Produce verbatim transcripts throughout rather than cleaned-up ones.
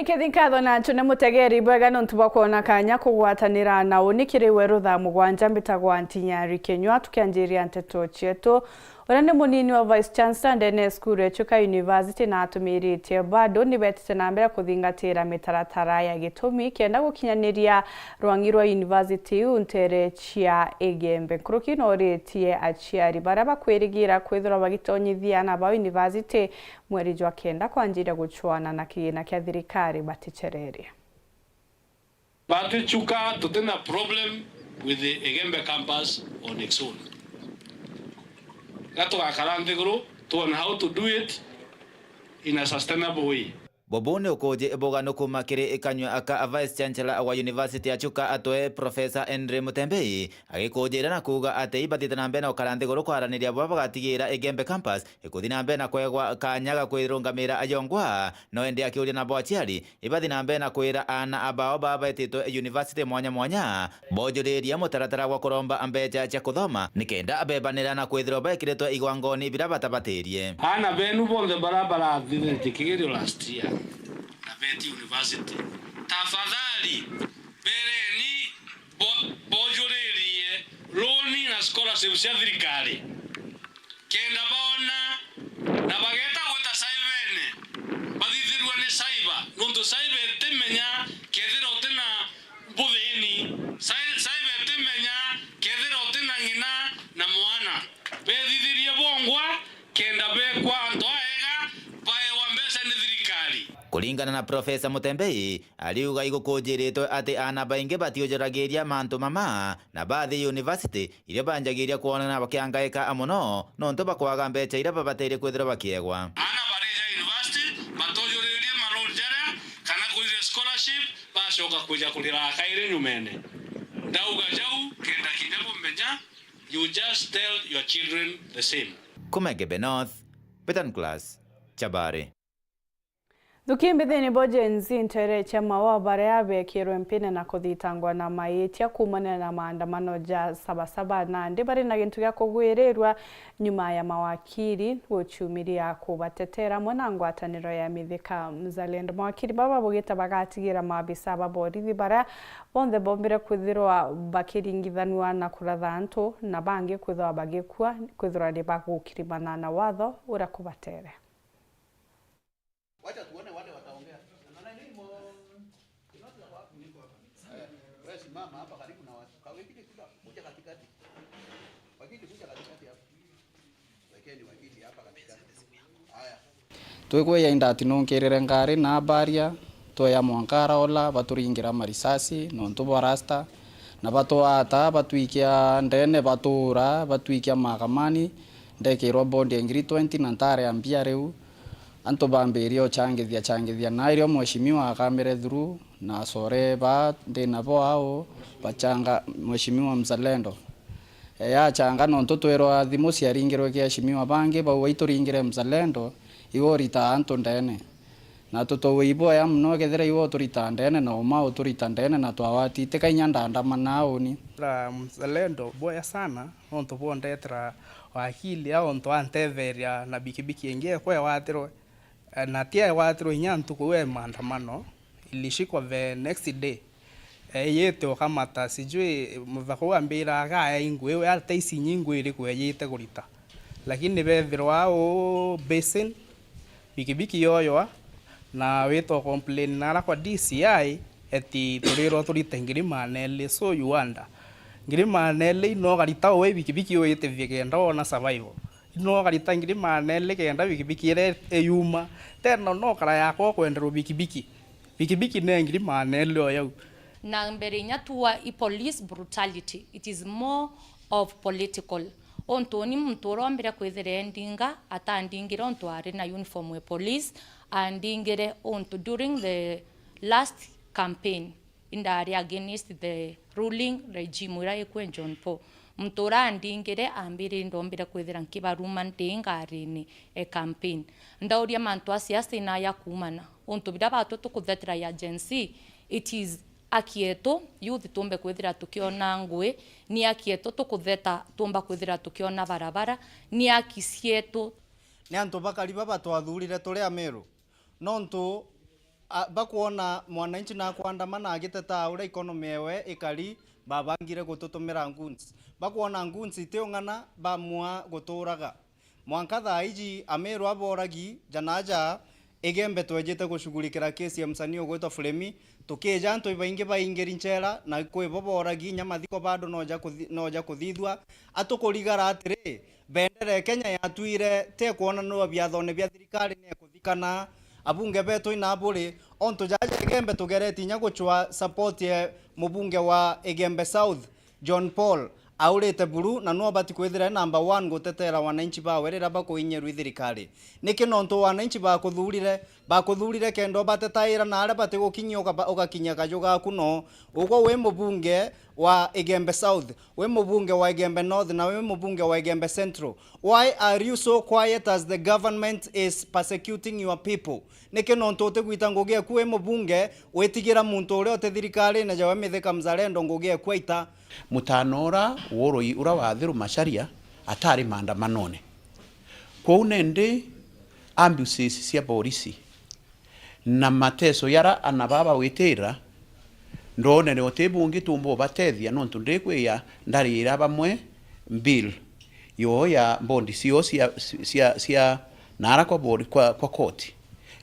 Kethi nkatho na ntune mutegeri bwega nontu bwa kwona kanya kugwatanira na uni kiri weru thaa mugwanja. Mbitagwa Ntinyari Kenywa, tukianjiria nteto cietu. Uria ni munini wa Vice Chancellor ndene ya cukuru ya Chuka University na atumiritie bado ni betite na mbere kuthingatira mitaratara ya gitumi kenda gukinyaniria rwangi rwa university iu ntere cia Igembe. Nkuruki noritie aciari baria bakwirigira kwithirwa bagitonyithia ana bao university mweri jwa kenda kwanjiria gucwana na kigina kia thirikari baticererie. Batwi Chuka tutina problem with the Igembe campus on its own. Ga tugakara nthiguru tuone how to do it in a sustainable way. Bubu ni ukuji buganu kuuma kiri kanyua ka Vice Chancellor wa University ya Chuka atwe Professor Henry Mutembei, agikujira na kuuga ati ibathiite na mbere na gukara nthiguru kwaraniria bwa bagatigira Igembe campus ikuthi na mbere na kwegwa kanya ga kwirungamira yongwa. No indi akiuria nabo aciari ibathi na mbere na kwira aana abao baa baititwe university mwanya mwanya bojuririe mutaratara gwa kuromba mbeca cia kuthoma nikenda bebanira na kwithirwa bekiritwe igwangoni biria batabatirie. Aana benu bonthe baria barathithitie kigerio last year na beti university, tafadhali bereni bo-, bojuririe loan na scholarship cia thirikari. Kenda boona na bageta gwita caibene, bathithirua ni caiba, nontu caiba itimenya kethira utina mbuthini, cai-, caiba itimenya kethira utina ng'ina na mwana. Bethithirie bongwa kenda bekwa antu aega, baewa mbeca ni thirikari. Kuringana na Professor Mutembei, ariuga igukujiritwe ati aana baingi batiujuragiria mantu mama na bathi university, iria banjagiria kwonana bakiangaika mono nontu bakwaga mbeca iria babatirie kwithirwa bakiegwa. Aana barija university, batujuririe maroni jaria kana kwithire scholarship, bacoka kwija kurira kairi nyumene. Ndauga jau kenda kinya bumenya, you just tell your children the same. Kuma Igembe North, Peter Nicholas, Chabari. Thuki mbithi ni bo Gen Z ntere cia mawa baria bekirwe mpine na kuthitangwa na maitia kuumanira na maandamano ja Sabasaba, nandi bari na gintu gia kugwirirwa nyuma ya mawakiri guciumiria kubatetera amwe na ngwataniro ya Mithika Mzalendo. Mawakiri baba bugite bagatigira maabisa ba borithi baria bonthe bombire kwithirwa bakiringithanua na kuratha antu na bangi kwithirwa bagikua kwithirwa ni bagukirimana na watho uria kubatere. Wacha tuone wale wataongea. Nani mo-, eh, wewe simama hapa karibu na watu. Wakili kuja, kuja katikati. Wakili kuja katikati hapa. Wekeni wakili hapa katikati. Haya. Twikwiya indatinonkirire ngari na baria, tweya mwanka araola, baturingira marisasi, nontu bwa rasta, na batwata, batwikia ndene, batuura, batwikia mahakamani, ndekirwa bond ya ngiri twenty na ntare ya mbia riu. Antu bambirie uchangithia changithia, na irio mheshimiwa akamire through, na asore ba ndi nabo ao bachanga mheshimiwa Mzalendo. E, yachanga nontu twirwa thimu ciaringirwe ki aheshimiwa bangi, bauga ituringire Mzalendo, iwe uritaa antu ndene. Na tutauga iboya mono kethira iwe uturitaa ndene na uma uturita ndene na twawatite kainya ndandamana auni. Ra Mzalendo boya sana. Nontu bwondetera wakili au ontu antetheria na bikibiki ingi ekwa ewatirwe, eh, na ti ewatirwe inya ntuku iu e maandamano, ilishikwa the next day. Eh, yite ukamata, sijui muthaka uu ambiraga aya ingui iu, ata ici inya ingui iriku ejite kurita. Lakini bethirwa au basin, bikibiki yoywa, na wita ucomplain nara kwa D C I, eti turirwa turite ngiri maana eli, so you wonder. Ngiri maana eli ino ukarita uu bikibiki uyitithie kenda wona survival. Ino ukarita ngiri maana eli kenda bikibiki iria iyuma. Tena no kara yakwa ukwenderwa bikibiki. Bikibiki ne ngiri maana eli o yau. Na mbere inya tuwa i police brutality, it is more of political. Untu uni muntu uria ombire kwithira endinga, atandingire untu ari na uniform ya police, andingire untu during the last campaign, indari against the ruling regime iria ikwe John Paul. Muntu uria andingire ambire ndombire kwithira nkibaruma ndi ngarini e campaign. Ndauria mantu a siasa inaya kuumana. Untu biria batwi tukuthetera ya Gen Z, it is aki yetu, youth tumbe kwithira tukiona ngui, ni aki yetu tukutheta tumba kwithira tukiona barabara, ni aki cietu. Ni antu bakari baba twathurire turi Ameru, nontu A, bakwona mwananchi nakwandamana agitetaa uria economy ewe ikari, babangire gututumira goons. Bakwona goons itiung'ana, bamua guturaga. Mwanka thaa iji Ameru aboragi, janaja Igembe twejite gushughulikira kesi ya msanii ugwitwa Flemmy, tukija antu ibaingi baingiri nchera, na kwi bo boragi, inya mathiko bado noja kuthi-, noja kuthithua. Atukurigara atiri, bendera ya Kenya yatuire tekwonanirwa biathone bia thirikari, nekuthikana. Abunge betu ina buri, ontu jaja Igembe tugereti inya guchwa support ye mubunge wa Igembe South, John Paul, aurite buru na nuo abati kwithira e number one gutetera wananchi bawe riria bakuinyirwa i thirikari. Niki? Nontu wananchi bakuthurire, bakuthurire kenda ubatetaira na aria batigukinyia ukaba-, ugakinyia kaju gaku no. Ugwe wi mubunge wa Igembe South, wi mubunge wa Igembe North na wi mubunge wa Igembe Central. Why are you so quiet as the government is persecuting your people? Niki? Nontu utigwita ngugi eku wi mubunge, witigira muntu uria uti thirikarine jawe Mithika Mzalendo ngugi eku aita. Mutano ura wa urui ura wa Athiru Macharia atari maandamanone. Kwou nindi ambulances cia borisi na mateso yara ana baba witira, ndonere uti bungi tumba ubatethia, nontu ndikwia ndarira bamwe bill yo ya bondi cio cia, cia, cia nara kwa bori, kwa, kwa koti.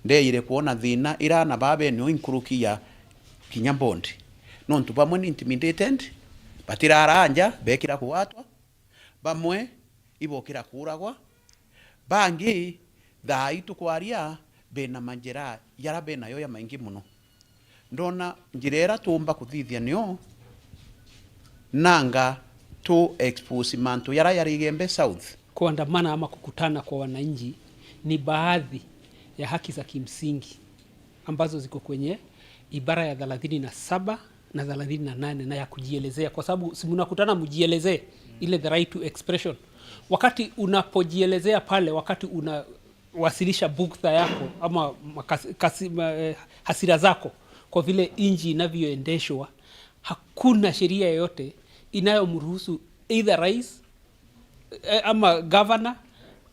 Ndeire kwona thina ira ana baba bene o inkuruki ya kinya bondi. Nontu bamwe ni intimidated, batirara nja, bekira kugwatwa, bamwe ibokira kuuragwa, bangi thaa ii tukwaria bena manjera yara benayo ya maingi mono. Ndona njira ira tuumba kuthithia nio nanga tu expose mantu yara yari Igembe South. Kuandamana ama kukutana kwa wananchi ni baadhi ya haki za kimsingi ambazo ziko kwenye ibara ya thelathini na saba na thelathini na nane na ya kujielezea, kwa sababu si mnakutana mjielezee, ile the right to expression. Wakati unapojielezea pale, wakati unawasilisha bugdha yako ama makasi-, kasi-, ma-, eh, hasira zako kwa vile nchi inavyoendeshwa, hakuna sheria yoyote inayomruhusu either rais, eh, ama governor,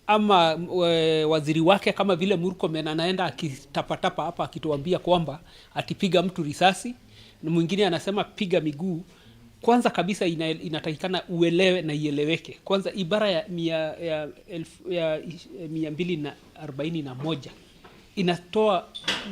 ama, eh, waziri wake, kama vile Murkomen anaenda akitapatapa hapa akituambia kwamba atipiga mtu risasi, na mwingine anasema piga miguu. Kwanza kabisa ina-, inatakikana uelewe na ieleweke. Kwanza ibara ya mia, ya elfu, ya ish-, mia mbili na arobaini na moja inatoa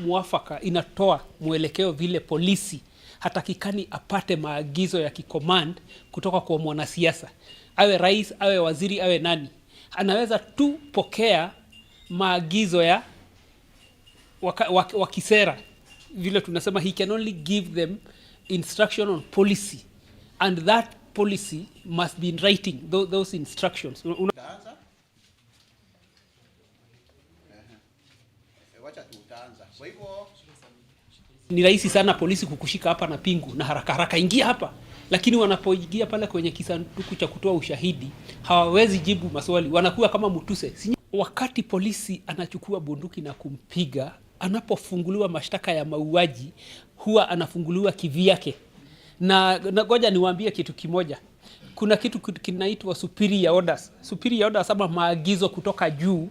mwafaka, inatoa mwelekeo vile polisi hatakikani apate maagizo ya kicommand kutoka kwa mwanasiasa, awe rais, awe waziri, awe nani. Anaweza tu pokea maagizo ya waka-, wa, wa kisera, vile tunasema, he can only give them instruction on policy, and that policy must be in writing, tho-, those instructions. Una- Ehe. Eh, wacha tutaanza. Kwa hivyo, ni rahisi sana polisi kukushika hapa na pingu na haraka haraka, "Ingia hapa." Lakini wanapoingia pale kwenye kisanduku cha kutoa ushahidi, hawawezi jibu maswali, wanakuwa kama mtuse. Si wakati polisi anachukua bunduki na kumpiga, anapofunguliwa mashtaka ya mauaji, huwa anafunguliwa kivyake. Na, na ngoja niwaambie kitu kimoja. Kuna kitu kit-, kinaitwa superior orders. Superior orders ama maagizo kutoka juu,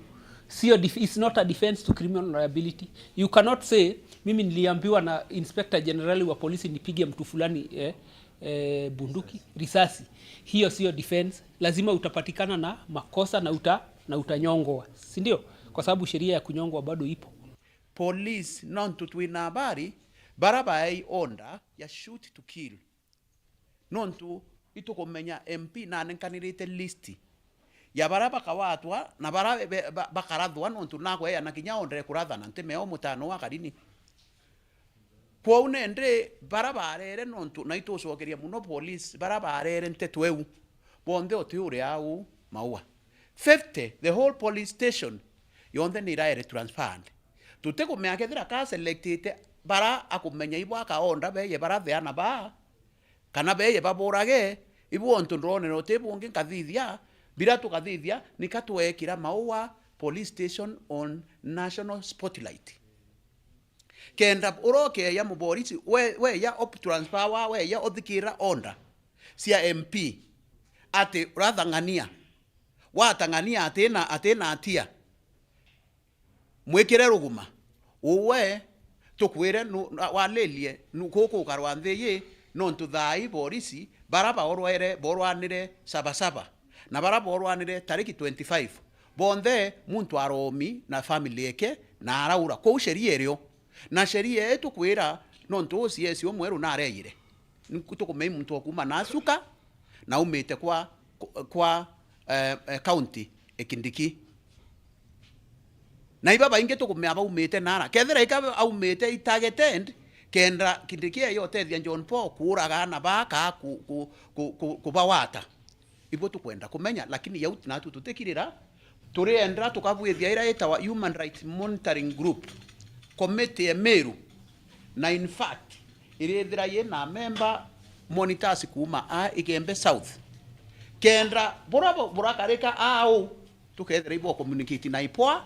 sio def-, it's not a defense to criminal liability. You cannot say, "Mimi niliambiwa na Inspector General wa polisi nipige mtu fulani, eh, eh, bunduki, risasi." Hiyo sio defense. Lazima utapatikana na makosa na uta-, na utanyongwa, si ndio? Kwa sababu sheria ya kunyongwa bado ipo. Police, nontu twina habari, bara baei order ya shoot to kill. Nontu itukumenya M P nanenkanirite list ya bara bakawatwa na bara be-, ba-, bakarathwa, nontu nakweana kinya order kurathana ntimeo mutano wa karini. Kwou nindi bara barere, nontu na itucokeria muno police, bara barere nteto iu, bonthe uti uria au maua. Fifty, the whole police station yonthe ni iraere transferred. Tutikumenya kethira ka selectite bara akumenya ibo akaonda beye baratheana baa, kana beye baburage ibo, ontu ndonere uti bungi nkathithia, bira tukathithia, nika twekira maua police station on national spotlight. Kenda urokeya muborisi, we, weya op-, transfer wa, weya uthikira order cia M P, ati urathang'ania, watang'ania atina, atina atia, mwikire ruguma, uwe Tukwire nu-, walirie nu-, guku ukarwa nthi ii, nontu thaa ii borisi bara baorwaire, borwanire Sabasaba, na bara borwanire tariki twenty-five, bonthe muntu aromi na family yake na araura. Kwou sheria irio. Na sheria ii tukwira, nontu uu C S umweru nareire. Ni tukumenya muntu o kuuma Nasuka, na aumite kwa, kwa, eh, eh, county e Kindiki. Na iba baingi tukumenya baumite nara. Kethira ika aumite i targeted, kenda Kindiki eyo utethia John Paul kuuraga aana baa kaa ku-, ku-, ku-, ku-, kubawata. Ibo tukwenda kumenya, lakini yau natu tutikirira. Turienda tukabwithia ira itawa Human Rights Monitoring Group Committee ya Meru, na in fact, irithira yina member monitors kuuma a Igembe South. Kenda bura bu-, burakarika au, tukethira ibo communicate na IPOA,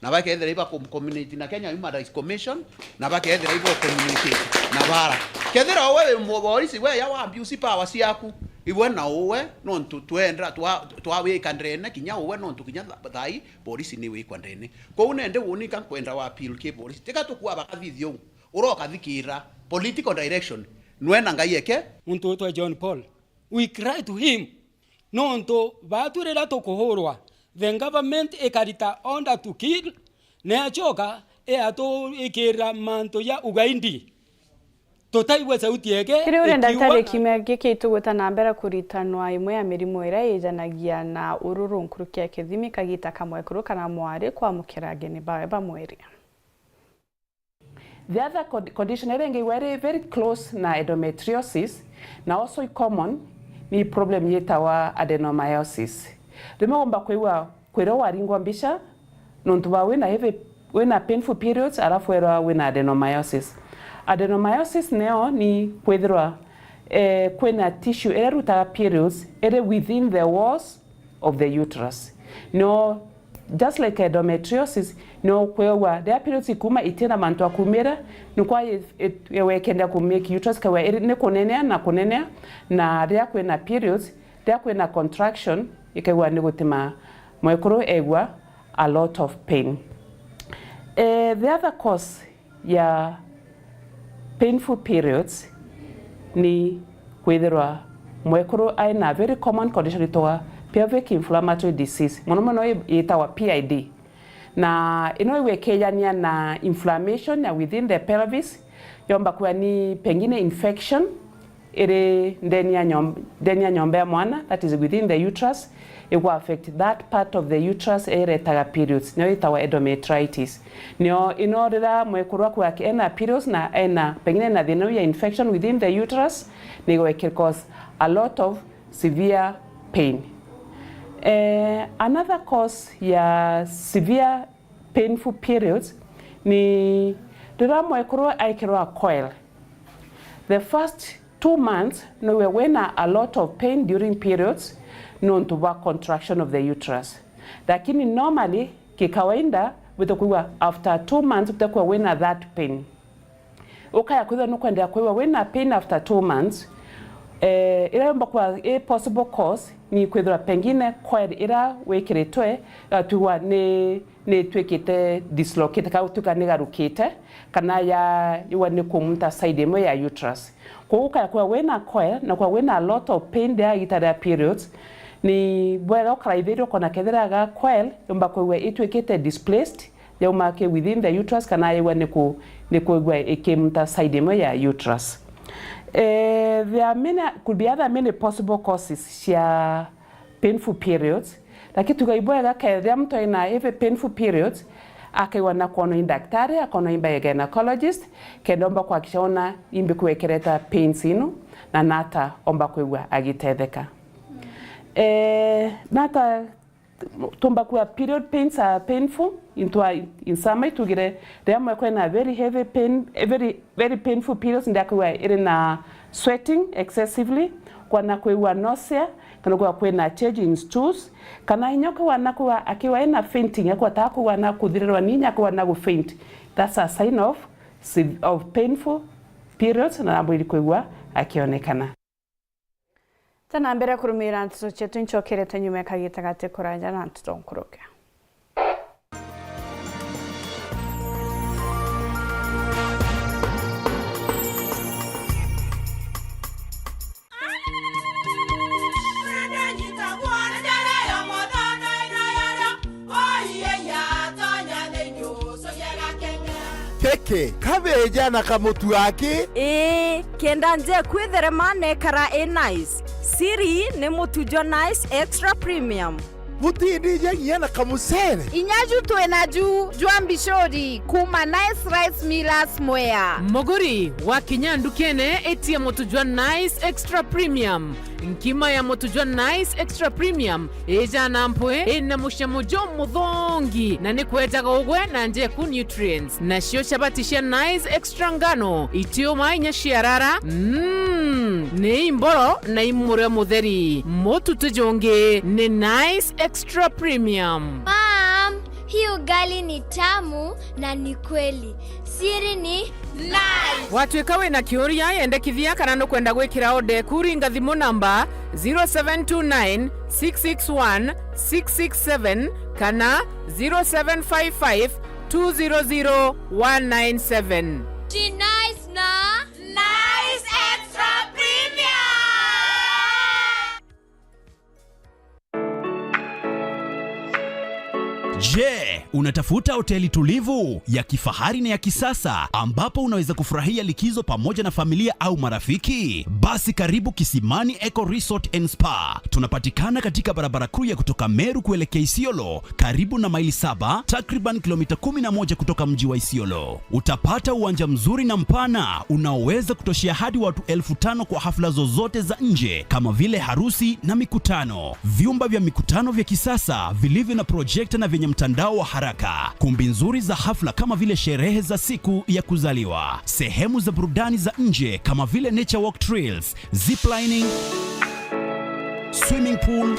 na bakethira iba com-, communicate na Kenya Human Rights Commission, na bakethira ibo communicate na bara. Kethira uwe wi muborisi, we ya wa abuse power ciaku, iwe na uwe, nontu twendera twa, twawika ndene, kinya uwe nontu kinya tha-, thai borisi ni wikwa ndene. Kwou nende woni ka nkwenda wa appeal ki borisi. Tika tukua bakathithia uu. Uroka thikira political direction. Nwe na Ngai eke. Muntu witwa John Paul. We cry to him. Nontu baatu riria tukuhurwa, the government ikarita order to kill, na yacoka iatwikirira mantu ja ugaidi. Tutaigua sauti yake. Kiri uria ikiuga Daktari na Kimia giki tugwita na mbere kuritanwa imwe ya mirimu iria ijanagia na ururu nkuruki ya kithimi kagita kamwe kuru kana mwari kwamukira ageni bawe ba mweri. The other con-, condition iria ingi igwa iri very close na endometriosis na also i common ni problem yitawa adenomyosis. Rimwe womba kwigua kwirwa waringwa mbica nontu bwa wina heavy, wina painful periods, alafu werwa wina adenomyosis. Adenomyosis neo ni kwithirwa, eh, kwina tissue iria irutaga periods iri within the walls of the uterus. No, just like endometriosis, no kwigua riria periods ikuma itina mantu a kumira, nikwa i-, i-, iwekenda ku make uterus, kaiwa iri, ni kunenea na kunenea, na riria kwina periods, riria kwina contraction, ikaigua ni gutima mwekuru egua a lot of pain. Eh, the other cause ya painful periods ni kwithirwa mwekuru aina very common condition itagwa pelvic inflammatory disease, mono mono i-, itagwa P I D. Na ino igwikejania na inflammation ya within the pelvis, yomba kuwa ni pengine infection, iri ndeni ya nyom-, ndeni ya nyomba ya mwana, that is within the uterus, igwa affect that part of the uterus iretaga periods, nio itawa endometritis. Nio ino rira mwekuru aku aki ena periods na ena, pengine ena thina ya infection within the uterus, ni igwikira cause a lot of severe pain. Eh, another cause ya severe painful periods ni rira mwekuru aikirwa coil. The first two months, nowe wina a lot of pain during periods, nontu bwa contraction of the uterus. Lakini normally, kikawaida, bwite kwigua after two months, bwite kwigua wina that pain. Ukaya kwithirwa nukwendea kwigua wina pain after two months, eh, ira yomba kwa i possible cause ni kwithirwa pengine coil ira wikiritwe yatwigwa ni, ni itwikite dislocate, kana gutwika ni garukite, kana ya, yigwa ni kumunta side imwe ya uterus. Koguo ukaya kwigua wina coil na kwigua wina a lot of pain riria igita ria periods, ni bwega ukaraithiria ukona kethira ga coil yomba kwigua itwikite displaced, yauma ki within the uterus, kana yaigua ni ku-, ni kwigua ikimuta side imwe ya uterus. Eh, there are many, could be other many possible causes cia painful periods, lakini tuga ibwega kethira muntu ena heavy painful periods, akaigua na kwonwa ni daktari, akonwa ni by a gynecologist, kenda omba kuhakikisha ona imbi kwekereta pains ino, na nata omba kwigua agitetheka. Eh, nata Tumba kuwa period pains are painful into a, in summary, tugire riria mwekwa ena very heavy pain, a very, very painful periods, ndia kwigua iri na sweating excessively, kwana kwigua nausea, kana kwigua kwina change in stools, kana inya kwigua na kwigua akiwa ena fainting, akwataga kwigua na kuthirirwa ni inya, kwigua na gu faint. That's a sign of, of painful periods, na nambwiri kwigua akionekana. Tana mbere kurumira nteto cietu, ncokerete nyuma ya kagita gati kuraja na nteto nkuruke. Ki, kabeja na kamutu aki? Ii, kenda njeku itherema na ikara i nice. Siri ni mutu jwa Nice Extra Premium. Butindija nginya na kamucere? Inya ju twi na ju jwa mbicuri kuuma Nice Rice Millers Mwea. Muguri, wakinya ndukene, itia mutu jwa Nice Extra Premium. Nkima ya mutu jwa Nice Extra Premium ijana mpwi, ina mucamo jumuthongi, na ni kwejaga ugwe na njeku nutrients. Nacio chabati cia Nice Extra ngano, itiuma inya ciarara, mm, ni imboro na imurio mutheri. Mutu ti jungi, ni Nice Extra Premium. Mom, hii ugali ni tamu na ni kweli. Siri ni Nice. Watuika wina kiuria, yendekithia kana nukwenda gwikira order eku, ringa thimu namba zero seven two nine, six six one, six six seven kana zero seven five five, two zero zero, one nine seven. Ji Nice na Nice Extra Premium. Je, unatafuta hoteli tulivu, ya kifahari na ya kisasa ambapo unaweza kufurahia likizo pamoja na familia au marafiki? Basi karibu Kisimani Eco Resort and Spa. Tunapatikana katika barabara kuu ya kutoka Meru kuelekea Isiolo, karibu na Maili Saba, takriban kilomita kumi na moja kutoka mji wa Isiolo. Utapata uwanja mzuri na mpana unaoweza kutoshea hadi watu elfu tano kwa hafla zozote za nje kama vile harusi na mikutano. Vyumba vya mikutano vya kisasa vilivyo na projekta na vyenye mtandao wa haraka. Kumbi nzuri za hafla kama vile sherehe za siku ya kuzaliwa. Sehemu za burudani za nje kama vile nature walk trails, ziplining, swimming pool,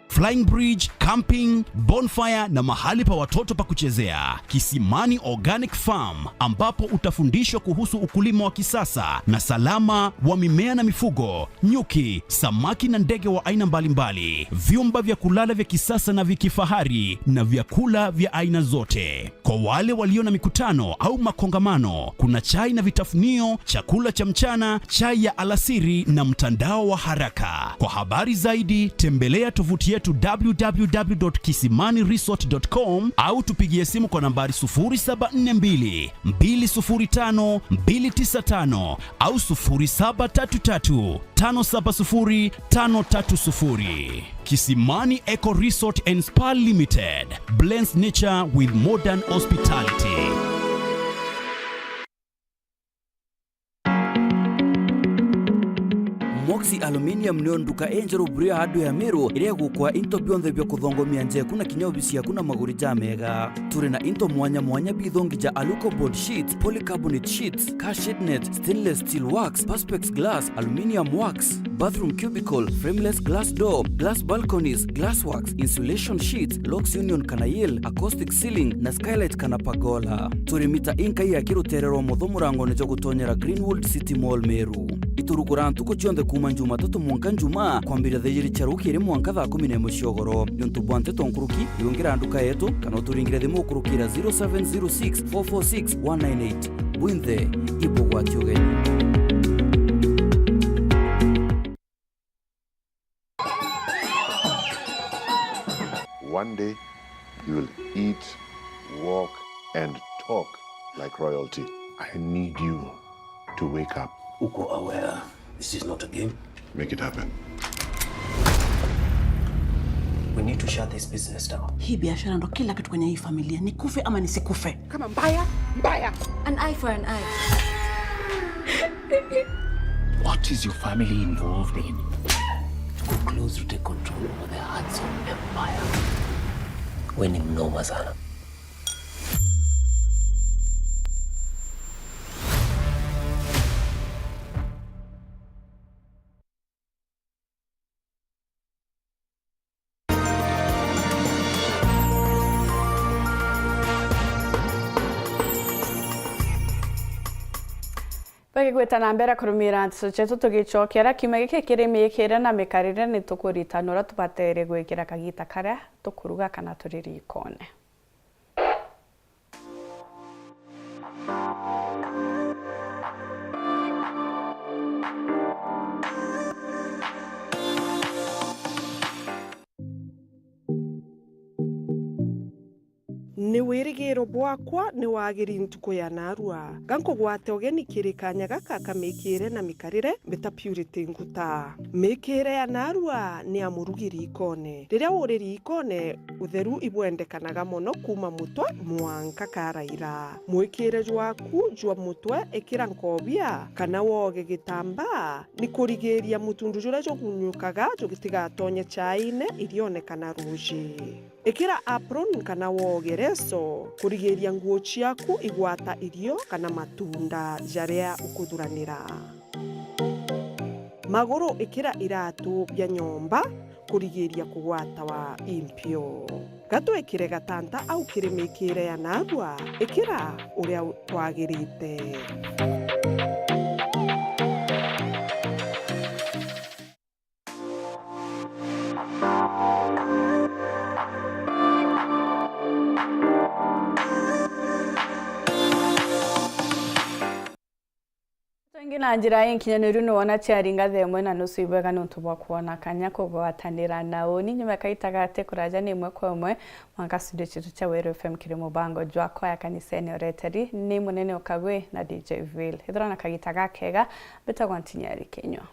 flying bridge, camping, bonfire na mahali pa watoto pa kuchezea. Kisimani Organic Farm, ambapo utafundishwa kuhusu ukulima wa kisasa na salama wa mimea na mifugo, nyuki, samaki na ndege wa aina mbalimbali, vyumba vya kulala vya kisasa na vya kifahari na vyakula vya aina zote. Kwa wale walio na mikutano au makongamano, kuna chai na vitafunio, chakula cha mchana, chai ya alasiri na mtandao wa haraka. Kwa habari zaidi, tembelea tovuti yetu w w w dot kisimani resort dot com au tupigie simu kwa nambari sufuri saba nne mbili, mbili sufuri tano, mbili tisa tano au sufuri saba tatu tatu, tano saba sufuri, tano tatu sufuri. Kisimani Eco Resort and Spa Limited blends nature with modern hospitality. Moxie Aluminium niyo nduka injeru buru ya andu ya Meru iria igukwa into bionthe bia kuthongomia njeku na kinya obisi yaku na maguri jamega. Turi na into mwanya mwanya bithongi ja Aluco board sheets, polycarbonate sheets, car shade net, stainless steel works, perspex glass, aluminium works, bathroom cubicle, frameless glass door, glass balconies, glass works, insulation sheets, locks union kana yale, acoustic ceiling na skylight kana pergola. Turi mita inkai ya kirutere rwa mutho murangone jwa gutonyera Greenwood City Mall Meru. Iturugura ntuku cionthe kuuma Jumatatu mwanka Njumaa, kwambiria thaa ijiri cia rukiri mwanka thaa kumi na imwe cia ugoro. Niuntu bwa nteto nkuruki, riungira nduka yetu, kana uturingire thimu ukurukira zero seven zero six, four four six, one nine eight. Bwinthe, ibugwati ugeni. One day, you will eat, walk, and talk like royalty. I need you to wake up. Uko aware this is not a game? Make it happen. We need to shut this business down. Hii biashara ndo kila kitu kwenye hii familia. Nikufe ama nisikufe. Kama mbaya, mbaya. An eye for an eye. What is your family involved in? Tuko close to take control over the Hudson Empire. We ni mnoma sana. Bagigweta na mbere kurumira nteto cietu tugicokera kiumia giki kiri miikire na mikarire, ni tukuritana uria tubatere gwikira kagita karia tukuruga kana turi rikone. Ni wirigiro bwakwa ni wagiri ntuku ya naarua. Ga nkugwate ugeni kiri kanya gaka ka miikire na mikarire, mbita Purity Nguta. Miikire ya naarua ni ya murugi riikone. Riria uri riikone, utheru ibwendekanaga mono kuuma mutwe mwanka karaira. Mwikire jwaku jwa mutwe, ikira nkobia kana woge gitambaa, ni kurigiria mutundu juria jugunyukaga jugitigatonye chaiine irione kana ruuji. Ikira apron kana woge leso kurigiria nguo ciaku igwata irio kana matunda jaria ukuthuranira. Maguru ikira iratu bia nyomba kurigiria kugwatawa impio. Gatwikire gatanta au kiri miikire ya naarua ikira uria kwagirite. Twingi na njira inkinyaniru ni wona ciaringa thaa imwe na nusu ibwega niuntu bwa kwona kanya kugwatanira na uni nyuma kaita gati kuraja ni imwe kwa imwe mwanka studio citu cia Weru F M kiri mubango jwa kwaya kanisene ureteri ni munene ukagwi na D J Vil. Ithira na kagita gakega, mbitagwa Ntinyari Kinyua.